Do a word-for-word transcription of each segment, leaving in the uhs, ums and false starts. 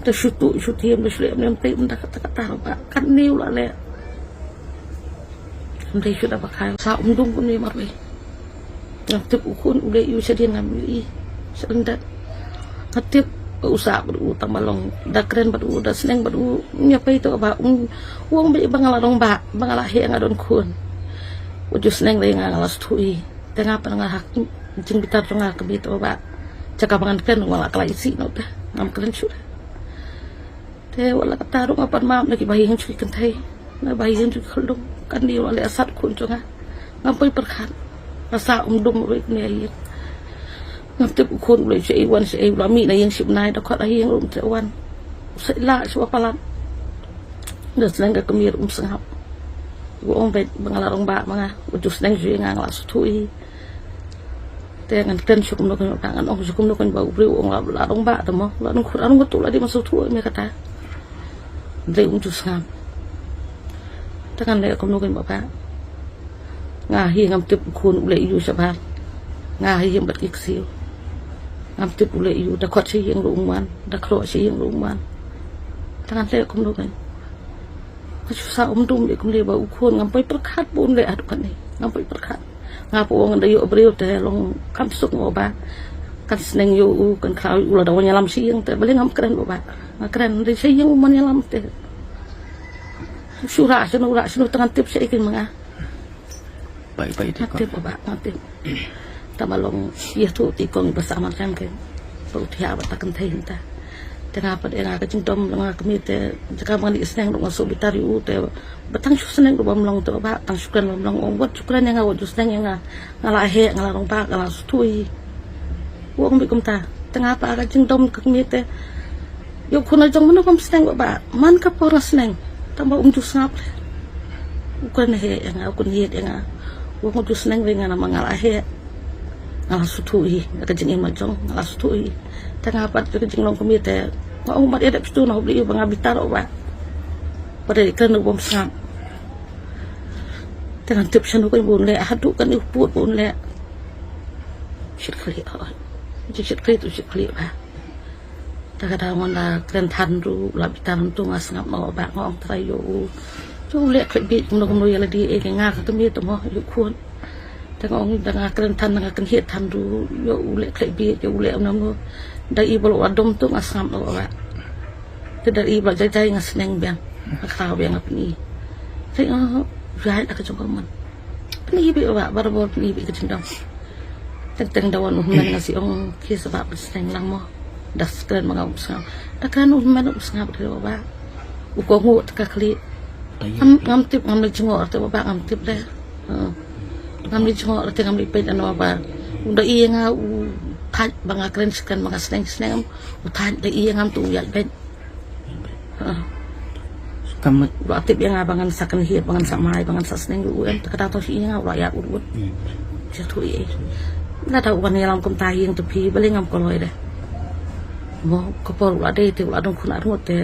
Te shu tuh shu thiam, te shu leh ne em te em da kata kata ba kan ne u la leh. Em te shu da ba kai sa um dum kun ne marwei. Nga tip u khun u leh ïu sha dien ngam ïohi. Sha dien da. Nga tip u sah bad u tang ba long da kren bad u, da sneng bad u, ïa pei to ba um, u ong ba nga la dong ba, ba nga la heh nga don khun. U ju sneng lei nga, nga la shu tuh ïa. Te nga pat nga hap jingbitar jong nga ka bit ba. Jaka ba ngan kren nga la kloi isih noh te. Ngam kren shuh. Te wat la katta ruh nga pat map na ki bahaïing jong ki kynthei, na bahaïing jong ki khyllung. Kane u la leh sat khun jong nga. Ngam poi pyrkhat. Nga sah um dum ruh ïa kane ïa. Ngam tip u khun u leit shaei wan shaei, u la mih na ïing shi bnai, da khot ha ïing ruh um treh wan. U sa lah shuwa palat. Da sneng ka kmie ruh um sngap. U ong ba nga la dong ba ma nga. U ju sneng shuwa ïa nga, nga la shu tuh ïa. Te ngan kren shuh kumno kumno ba ngan ong shuh kumno kumno ba u briew u ong la, la dong ba te mo, la dong khun, la dong khun tu la dei ban shu tuh ïa me kata. Dei um ju sngap. Te ngan leh kumno kumno ba. Nga hi ngam tip u khun u leh ïu shabar. Nga hi ïeng bad ki ksiew. Ngam tip u leh ïu, da khot sha ïing ruh um wan, da khroh sha ïing ruh um wan. Te ngan leh kumno kumno. Nga shu sah um dum ïa kumne ba u khun ngam poi pyrkhat ba un leh haduh kane. Ngam poi pyrkhat. Nga pat ong da ïoh briew te long kam suk mo ba. Kan sneng ïa u, kan khraw ïa u lada wan ïalam sha ïing te. Balei ngam kren mo ba. Nga kren dei sha ïing u man ïalam te. Shu rah shano, rah shano te ngan tip shaei kein ma nga. Bai, bai, nga tip ba, nga tip. Tang ba long ïa tu ti kong ba sa man kan kein. Ba u thiah ba ta kynthei ta. Te nga pat ïa nga ka jingdom nga kmie te jaka ba ngi sneng ruh nga shu bitar ïa u te. Ba tang shu sneng ruh bym long te ba tang shu kren bym long, ong wat shu kren ïa nga, wat shu sneng ïa nga. Nga la heh, nga la dong ba, nga la shu tuh ïa. U ong beit kumta. Te nga pat ka jingdom ka kmie te. Ïa u khun la jong mano bym sneng ba, ba man ka por nga sneng. Tang ba um ju sngap. U kren heh ïa nga, u kren heh ïa nga. U ong ju sneng ïa nga namar nga la heh. Nga la shu tuh ïa ka jingim la jong, nga la shu tuh ïa. Te nga pat ka jinglong kmie te. Nga ong mat ïa dep shu tuh na u bli ba nga bitar ba. Ba dei kren u bym sngap. Te ngan tip shano kein ba un leh haduh kane u pud ba un leh. Shit khlieh hoi. Shit khlieh tu shit khlieh ba. Te ka dang wan da kren than ruh la bitar tu nga sngap noh ba nga ong trai ïa u. Ïa u leh khlem bit kumno kumno ïa lade, eh, nga ka kmie te mo ïa u khun. Te nga ong da nga kren than nga kynhied than ruh ïa u leh khlem bit ïa u leh kumno kumno. Da i ba la dom tu nga sngap noh ba. Te da i ba la jai jai nga sneng biang. Nga khraw biang nga pyni. Te nga jai da ka jong ka mon. Pyni beit ba, barabor pyni beit ka jingdom. Teng teng da wan u hynmen nga shu ong ki sa ba pynsneng lang mo. Da kren ma nga um sngap. Da kren u hynmen um sngap de ba. U kohnguh te ka khlieh. Ngam, ngam tip, ngam leit jngoh te ba, ngam tip de. Ngam leit jngoh te ngam leit peit ano ba. U da ïa nga u thait ba nga kren shi kren ba nga sneng sneng. U thait da ïa ngam tu u ïaid beit. Kam ba tip ïa nga ba ngan sa kynhied, ba ngan sa mai, ba ngan sa sneng ruh em, te ka dang tang shu ïa nga u la ïap ut ut. Sha tu ïa. Lada u wan ïalam kumta ïing te phi, balei ngam kloi de. Mo ka por u la dei te u la dong khun arngut te.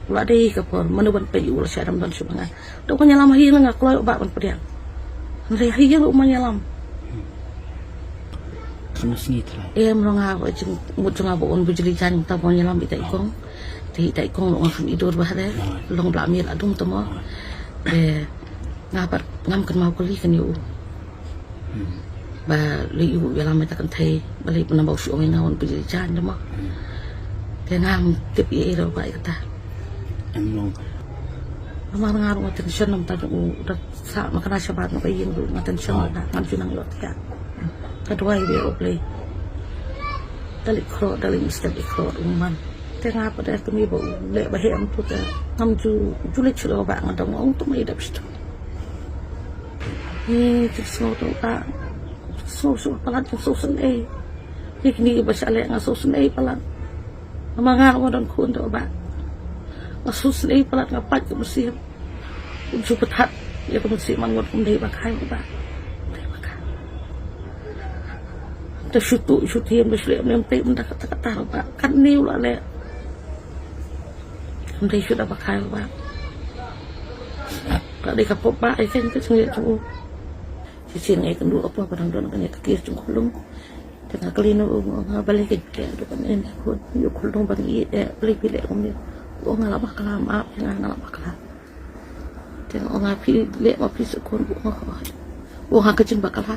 U la dei ka por mano ban peit u la sha dam don shu ba nga. Da u wan ïalam ha ïing nga kloi u ba ban pdiang. Hynrei ha ïing u man ïalam. Kano sngi trai. Em, long nga ba jingmut jong nga ba un bujli jan ta ban ïalam ita i kong. Te ita i kong long nga kham i dur ba hare. Long bla miet adum tamo. Te nga pat ngam kynmaw kuli kane u. Ba lei u ïalam ita kynthei. Ba lei pynang ba u shu ong ïa nga un bujli jan tamo. Te ngam tip ïa i ro ba ita. Em long. Namar nga ruh nga tension namar ta jong u da Sa ma ka na shabar na ka ïing ruh nga tension ba ngam ju nang ïoh thiah. Ka duwai ba U Blei. Da leit khroh, da leit mynstep leit khroh u man. Te nga pat da kmie ba u leh ba heh em tu te ngam ju, ju leit shuh ba nga dang ong tu ma i dep shuh. Ni jingsngew tu ba jingsngew shuh palat jingsngew sngewsynei. Ni kine ba shah leh nga sngewsynei palat. Namar nga ruh nga don khun tu ba nga sngewsynei palat nga pait ka mynsiem. Kumjuh pyrthat ïa ka mynsiem man ngut kum dei ba khai ba. Dei ba khai. Te shu tuh shu thiam, te shu leh ne em te em da kata kata ba. Katne u la leh. Ym dei shu da ba khai ba. Ka dei ka pop ba ai ka jingïeit jong u. Shisien ngi kynduh apa ba dang don kane ka kiew jong u khyllung. Te nga kylli noh, nga balei kein phi leh haduh katne ne khun, ïoh khun long ba ngi ïeit eh, balei phi leh kumne. U ong nga la bakla, map ïa nga, nga la bakla. Te nga ong nga phi leh ma phi shu khun, u ong nga, u ong ha ka jingbakla.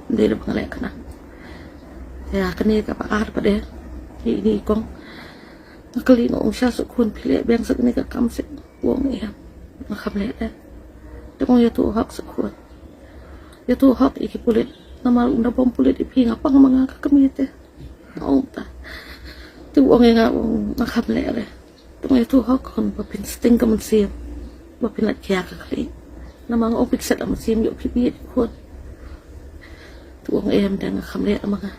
Ym dei leh ba nga leh kane. Te ha kane kaba ar pat de, ïa ine i kong, nga kylli, nga ong sha shu khun phi leh biang sa kane ka kam seh. U ong em, nga kham leh de. Te nga ong ïathuh hok shu khun. Ïathuh hok ïa ki pulit. Namar ynda bym pulit ïa phi nga pang ma nga ka kmie te. Nga ong ta. Te u ong ïa nga, u ong nga kham leh re. Te nga ong ïathuh hok khun ba phin sting ka mynsiem, ba phin lait khia ka khlieh. Namar nga ong phi kset la mynsiem ïoh phi bieit khun. Te u ong em, te nga kham leh ma nga.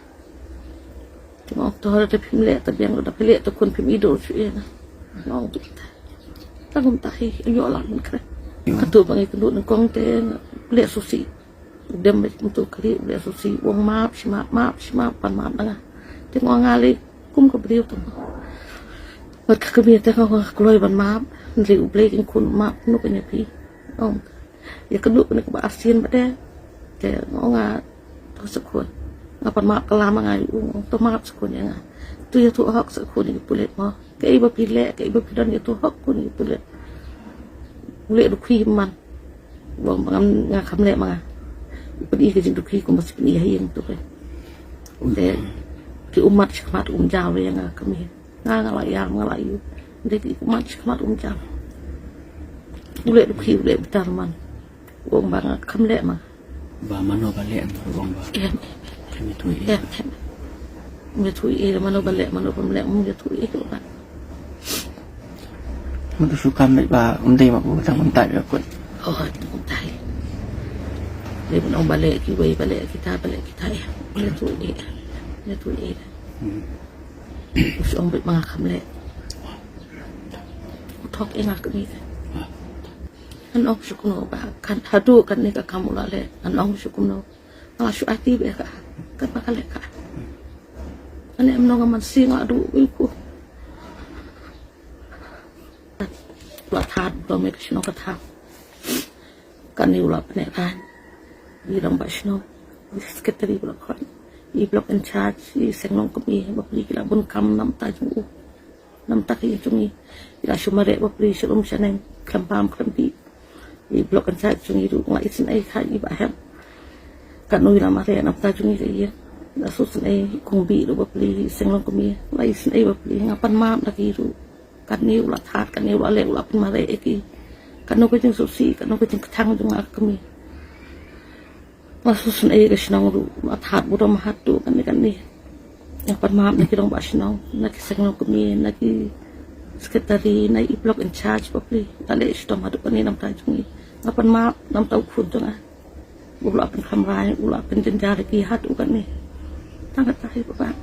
Te nga ong to, lada phim leh ta biang, lada phi leh ta khun phim ïoh shuh ïa nga. Nga ong to kita. Tang kumta hi, ïoh lah mynta. Kato ba ngi kynduh nyngkong te leh sngewsih. Dem beit kumto ka ri, u leh sngewsih, u ong map shi map, map shi map, pan map na nga. Te nga ong nga leh kum ka briew tang. Bad ka kmie te nga ong nga kloi ban map, hynrei U Blei kein khun map, kumno kein ïa phi. Ong ïa kynduh kane kaba arsien ba de. Te nga ong nga, to shu khun, nga pan map ka lam nga, u ong to map shu khun ïa nga. To ïathuh hok shu khun ïa ki pulit mo. Kaei ba phi leh, kaei ba phi don, ïathuh hok khun ïa ki pulit. U leh dukhi man. Ba nga, nga kham leh ma nga. U pyni ka jingdukhi kumba shu pyni ha ïing to re. Te ki ummat shakhmat um jaw ïa nga kmie. Nga nga la ïam, nga la ïoh. Te ki ummat shakhmat um jaw. U leh dukhi, u leh bitar man. U ong ba nga kham leh ma. Ba mano ba leh, u ong ba. Em, em. Em, ïathuh ïa. Em, em. Ïathuh ïa, mano ba leh, mano bym leh, ïathuh ïa u ba. Mynta shu kam ba ym dei ma u, tang ym tai ba kut. Oh, ym tai. Dei ban ong ba leh kiwei, ba leh kita, ba leh kita, eh. Ïathuh ïa. Ïathuh ïa. Hmm. U shu ong beit ma nga kham leh. U thok ïa nga kmie. Ngan ong shu kumno ba kan haduh katne ka kam u la leh. Ngan ong shu kumno. Nga la shu aiti beit ïa ka. Katba ka leh ka. Nga leh kumno, nga man sing nga duh ïa u. U la thad, u la mih ka shnong ka thad. Kane u la pyneh rang. I rangbah shnong, i secretary u la khot. I block in charge, i seng nongkmie, bapli ki la bun kam na bynta jong u. Na bynta ka ïing jong ngi. I la shu mareh bapli sha lum sha neng, khlem bam khlem dih. I block in charge jong ngi ruh, nga isynei kha i ba hep. Katno i la mareh na bynta jong ngi ka ïing. La shu synei kong bih ruh bapli, i seng nongkmie. La isynei bapli, nga pan map na ki ruh. Katne u la thad, katne u la leh, u la pynmareh ïa ki. Katno ka jingsngewsih, katno ka jingkthang jong nga ka kmie. Nga shu synei ka shnong ruh, u la thad burom haduh katne katne. Nga pan map na ki rangbah shnong, na ki seng nongkmie, na ki secretary, na i block in charge bapli. La leh shitom haduh katne na bynta jong ngi. Nga pan map na bynta u khun jong nga. U la pynkham rai, u la pynjynjar ïa ki haduh katne. Tang kata hi papa.